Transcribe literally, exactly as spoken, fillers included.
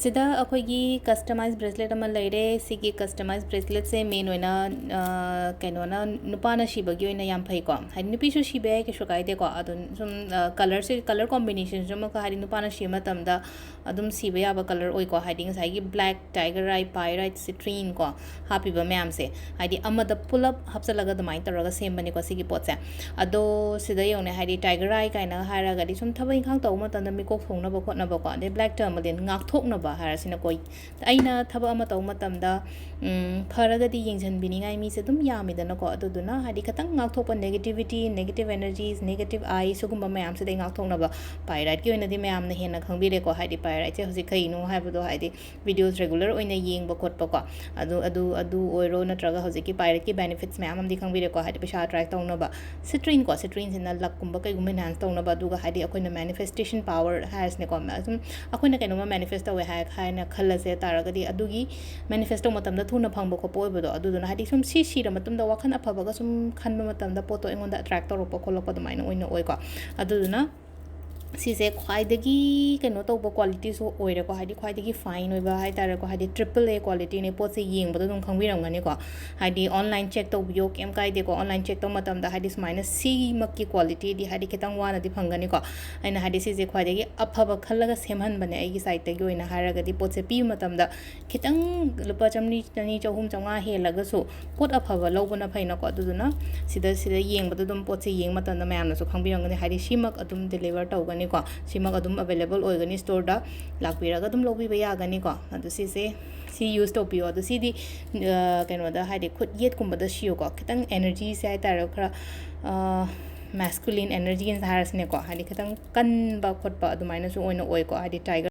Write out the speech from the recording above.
ꯁꯤꯗ ꯑꯩꯈꯣꯏꯒꯤ customize bracelet ꯑꯃ ꯂꯩꯔꯦ꯫ ꯁꯤꯒꯤ customize bracelet ꯁꯦ main ꯑꯣꯏꯅ, ꯑ, ꯀꯩꯅꯣꯅ, ꯅꯨꯄꯥꯅ ꯁꯤꯕꯒꯤ ꯑꯣꯏꯅ ꯌꯥꯝ ꯐꯩꯀꯣ꯫ ꯍꯥꯏꯗꯤ ꯅꯨꯄꯤꯁꯨ ꯁꯤꯕ ꯌꯥꯏ, ꯀꯩꯁꯨ ꯀꯥꯏꯗꯦꯀꯣ꯫ ꯑꯗꯨ ꯁꯨꯝ, ꯑ, colour ꯁꯦ, colour combination ꯁꯨ ꯑꯃꯨꯛꯀ ꯍꯥꯏꯗꯤ ꯅꯨꯄꯥꯅ ꯁꯤꯕ ꯃꯇꯝꯗ ꯑꯗꯨꯝ ꯁꯤꯕ ꯌꯥꯕ colour ꯑꯣꯏꯀꯣ꯫ ꯍꯥꯏꯗꯤ ꯉꯁꯥꯏꯒꯤ black, tiger eye, pyrite, citrine ꯀꯣ, ꯍꯥꯞꯄꯤꯕ ꯃꯌꯥꯝꯁꯦ꯫ ꯍꯥꯏꯗꯤ ꯑꯃꯗ ꯄꯨꯂꯞ ꯍꯥꯞꯆꯤꯜꯂꯒ ꯑꯗꯨꯃꯥꯏꯅ ꯇꯧꯔꯒ ꯁꯦꯝꯕꯅꯤꯀꯣ ꯁꯤꯒꯤ ꯄꯣꯠꯁꯦ꯫ ꯑꯗꯣ ꯁꯤꯗ ꯌꯦꯡꯉꯨꯅꯦ, ꯍꯥꯏꯗꯤ tiger eye ꯀꯥꯏꯅ ꯍꯥꯏꯔꯒꯗꯤ ꯁꯨꯝ ꯊꯕꯛ ꯏꯪꯈꯥꯡ ꯇꯧꯕ ꯃꯇꯝꯗ ꯃꯤꯀꯣꯛ ꯊꯣꯡꯅꯕ ꯈꯣꯠꯅꯕꯀꯣ, ꯑꯗꯩ black tourmaline ꯉꯥꯛꯊꯣꯛꯅꯕ ꯍꯥꯏꯔꯁꯤꯅꯀꯣ꯫ ꯑꯩꯅ ꯊꯕꯛ ꯑꯃ ꯇꯧꯕ ꯃꯇꯝꯗ, ꯎꯝ, ꯐꯔꯒꯗꯤ ꯌꯦꯡꯁꯤꯟꯕꯤꯅꯤꯡꯉꯥꯏ ꯃꯤꯁꯦ ꯑꯗꯨꯝ ꯌꯥꯝꯃꯤꯗꯅꯀꯣ꯫ ꯑꯗꯨꯗꯨꯅ ꯍꯥꯏꯗꯤ ꯈꯤꯇꯪ ꯉꯥꯛꯊꯣꯛꯄ, negativity, negative energies, negative eye, ꯁꯤꯒꯨꯝꯕ ꯃꯌꯥꯝꯁꯤꯗꯩ ꯉꯥꯛꯊꯣꯛꯅꯕ pyrite ꯀꯤ ꯑꯣꯏꯅꯗꯤ ꯃꯌꯥꯝꯅ ꯍꯦꯟꯅ ꯈꯪꯕꯤꯔꯦꯀꯣ꯫ ꯍꯥꯏꯗꯤ pyrite ꯁꯦ ꯍꯧꯖꯤꯛ ꯀꯩꯅꯣ ꯍꯥꯏꯕꯗꯣ, ꯍꯥꯏꯗꯤ videos regular ꯑꯣꯏꯅ ꯌꯦꯡꯕ ꯈꯣꯠꯄꯀꯣ, ꯑꯗꯨ, ꯑꯗꯨ, ꯑꯗꯨ ꯑꯣꯏꯔꯣ, ꯅꯠꯇ꯭ꯔꯒ ꯍꯧꯖꯤꯛꯀꯤ pyrite ꯀꯤ benefits ꯃꯌꯥꯝ ꯑꯃꯗꯤ ꯈꯪꯕꯤꯔꯦꯀꯣ, ꯍꯥꯏꯗꯤ ꯄꯩꯁꯥ attract ꯇꯧꯅꯕ꯫ Citrine ꯀꯣ, citrine ꯁꯤꯅ luck ꯀꯨꯝꯕ ꯀꯩꯒꯨꯝꯕ enhance ꯇꯧꯅꯕ, ꯑꯗꯨꯒ ꯍꯥꯏꯗꯤ ꯑꯩꯈꯣꯏꯅ manifestation power ꯍꯥꯏꯔꯁꯤꯅꯦꯀꯣ, ꯁꯨꯝ ꯑꯩꯈꯣꯏꯅ ꯀꯩꯅꯣꯝꯃ manifest ꯇꯧꯋꯦ ꯍꯥꯏ, ꯍꯥꯏꯅ ꯈꯜꯂꯁꯦ ꯇꯥꯔꯒꯗꯤ, ꯑꯗꯨꯒꯤ manifest ꯇꯧꯕ ꯃꯇꯝꯗ ꯊꯨꯅ ꯐꯪꯕ ꯈꯣꯠꯄ ꯑꯣꯏꯕꯗꯣ, ꯑꯗꯨꯗꯨꯅ ꯍꯥꯏꯗꯤ ꯁꯨꯝ ꯁꯤ ꯁꯤꯔ ꯃꯇꯨꯡꯗ ꯋꯥꯈꯜ ꯑꯐꯕꯒ ꯁꯨꯝ ꯈꯟꯕ ꯃꯇꯝꯗ ꯄꯣꯠꯇꯣ ꯑꯩꯉꯣꯟꯗ attract ꯇꯧꯔꯛꯄ ꯈꯣꯠꯂꯛꯄ ꯑꯗꯨꯃꯥꯏꯅ ꯑꯣꯏꯅ ꯑꯣꯏꯀꯣ꯫ ꯑꯗꯨꯗꯨꯅ ꯁꯤꯁꯦ ꯈ꯭ꯋꯥꯏꯗꯒꯤ ꯀꯩꯅꯣ ꯇꯧꯕ quality ꯁꯨ ꯑꯣꯏꯔꯦꯀꯣ, ꯍꯥꯏꯗꯤ ꯈ꯭ꯋꯥꯏꯗꯒꯤ fine ꯑꯣꯏꯕ ꯍꯥꯏꯇꯥꯔꯦꯀꯣ, ꯍꯥꯏꯗꯤ triple A quality ꯅꯦ꯫ ꯄꯣꯠꯁꯦ ꯌꯦꯡꯕꯗ ꯑꯗꯨꯝ ꯈꯪꯕꯤꯔꯝꯒꯅꯤꯀꯣ, ꯍꯥꯏꯗꯤ online check ꯇꯧꯕꯤꯌꯣ, ꯀꯩꯝ ꯀꯥꯏꯗꯦꯀꯣ꯫ Online check ꯇꯧꯕ ꯃꯇꯝꯗ ꯍꯥꯏꯗꯤ ꯁꯨꯃꯥꯏꯅ ꯁꯤꯃꯛꯀꯤ quality ꯗꯤ ꯍꯥꯏꯗꯤ ꯈꯤꯇꯪ ꯋꯥꯅꯗꯤ ꯐꯪꯒꯅꯤꯀꯣ꯫ ꯑꯩꯅ ꯍꯥꯏꯗꯤ ꯁꯤꯁꯦ ꯈ꯭ꯋꯥꯏꯗꯒꯤ ꯑꯐꯕ ꯈꯜꯂꯒ ꯁꯦꯝꯍꯟꯕꯅꯦ ꯑꯩꯒꯤ side ꯇꯒꯤ ꯑꯣꯏꯅ ꯍꯥꯏꯔꯒꯗꯤ꯫ ꯄꯣꯠꯁꯦ ꯄꯤꯕ ꯃꯇꯝꯗ ꯈꯤꯇꯪ ꯂꯨꯄꯥ ꯆꯥꯝꯃꯔꯤ, ꯆꯅꯤ, ꯆꯍꯨꯝ, ꯆꯥꯝꯃꯉꯥ ꯍꯦꯜꯂꯒꯁꯨ ꯄꯣꯠ ꯑꯐꯕ ꯂꯧꯕꯅ ꯐꯩꯅꯀꯣ꯫ ꯑꯗꯨꯗꯨꯅ ꯁꯤꯗ, ꯁꯤꯗ ꯌꯦꯡꯕꯗ ꯑꯗꯨꯝ, ꯄꯣꯠꯁꯦ ꯌꯦꯡꯕ ꯃꯇꯝꯗ ꯃꯌꯥꯝꯅꯁꯨ ꯈꯪꯕꯤꯔꯝꯒꯅꯤ, ꯍꯥꯏꯗꯤ ꯁꯤꯃꯛ ꯑꯗꯨꯝ deliver ꯇꯧꯒꯅꯤꯀꯣ, ꯁꯤꯃꯛ ꯑꯗꯨꯝ available ꯑꯣꯏꯒꯅꯤ store ꯗ, ꯂꯥꯛꯄꯤꯔꯒ ꯑꯗꯨꯝ ꯂꯧꯕꯤꯕ ꯌꯥꯒꯅꯤꯀꯣ꯫ ꯑꯗꯨ ꯁꯤꯁꯦ, ꯁꯤ use ꯇꯧꯕꯤꯌꯣ꯫ ꯑꯗꯣ ꯁꯤꯗꯤ, ꯑ, ꯀꯩꯅꯣꯗ, ꯍꯥꯏꯗꯤ ꯈꯨꯠ ꯌꯦꯠꯀꯨꯝꯕꯗ ꯁꯤꯌꯨꯀꯣ, ꯈꯤꯇꯪ energy ꯁꯦ ꯍꯥꯏꯇꯥꯔꯦ, ꯈꯔ, ꯑ, masculine energy ꯍꯥꯏꯔꯁꯤꯅꯦꯀꯣ, ꯍꯥꯏꯗꯤ ꯈꯤꯇꯪ ꯀꯟꯕ ꯈꯣꯠꯄ ꯑꯗꯨꯃꯥꯏꯅꯁꯨ ꯑꯣꯏꯅ ꯑꯣꯏꯀꯣ, ꯍꯥꯏꯗꯤ tiger